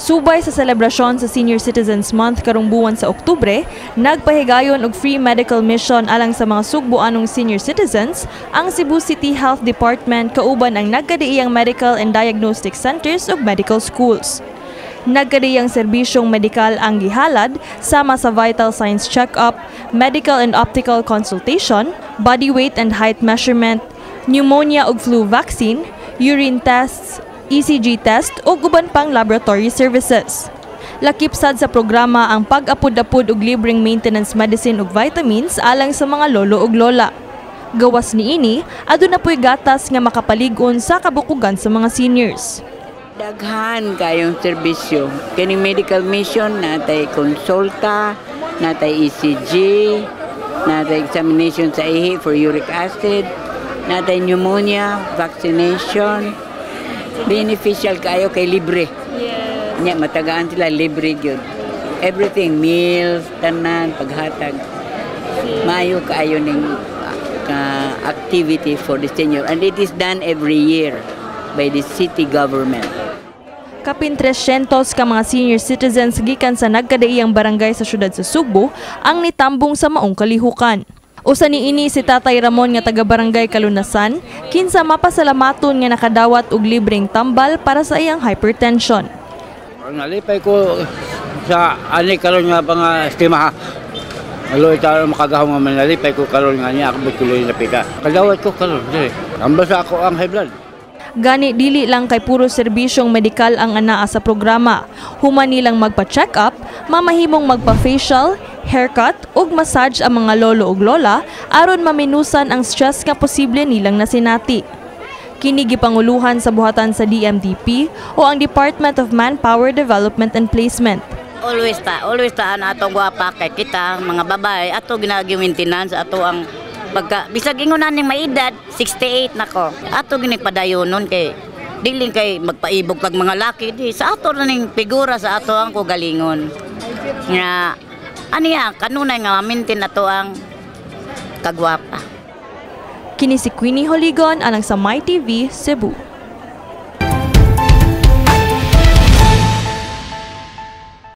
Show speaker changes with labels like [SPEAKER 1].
[SPEAKER 1] Subay sa selebrasyon sa Senior Citizens Month karong buwan sa Oktubre, nagpahigayon og free medical mission alang sa mga Sugboanong senior citizens ang Cebu City Health Department kauban ang nagkadaiyang medical and diagnostic centers ug medical schools. Nagkadaiyang serbisyong medikal ang gihalad sama sa vital signs check-up, medical and optical consultation, body weight and height measurement, pneumonia ug flu vaccine, urine tests, ECG test ug uban pang laboratory services. Lakip sad sa programa ang pag-apod-apod og libreng maintenance medicine ug vitamins alang sa mga lolo ug lola. Gawas niini, aduna po'y gatas nga makapalig-on sa kabukugan sa mga seniors.
[SPEAKER 2] Daghan kayong serbisyo. Kining medical mission, natay konsulta, natay ECG, natay examination sa ihi for uric acid, natay pneumonia, vaccination. Beneficial kayo kay libre. Nya matagaan sila, libre gyud. Everything, meals, tanan, paghatag. Maayo kaayo ning activity for the senior and it is done every year by the city government.
[SPEAKER 1] Kapin 300 ka mga senior citizens gikan sa nagkadaiyang barangay sa syudad sa Sugbo ang nitambong sa maong kalihukan. Usa niini si Tatay Ramon nga taga Barangay Kalunasan, kinsa mapasalamaton nga nakadawat og libreng tambal para sa iyang hypertension.
[SPEAKER 3] Nalipay ko sa ani karon nga mga estima ha. Aloy tayo makagahom nga manalipay ko karon nga niya ako tuloy na pika. Kadawat ko karon diri. Ambal sa ako ang high blood.
[SPEAKER 1] Gani dili lang kay puro serbisyong medikal ang anaa sa programa. Human nilang magpa-check up, mamahimong magpa-facial, haircut ug massage ang mga lolo ug lola aron maminusan ang stress nga posible nilang nasinati. Kini gipanguluhan sa buhatan sa DMDP o ang Department of Manpower Development and Placement.
[SPEAKER 4] Always ta ana atong gwapa kay kita mga babae ato ginagi maintenance ato ang pagka bisag ingon naning maedad 68 na ko ato gini padayonon kay dili kay magpaibog kag mga laki di sa ato na ning figura sa ato ang kaugalingon nga aniya kanunay nga maintain ato ang kagwapa.
[SPEAKER 1] Kini si Queenie Holigon alang sa MyTV Cebu.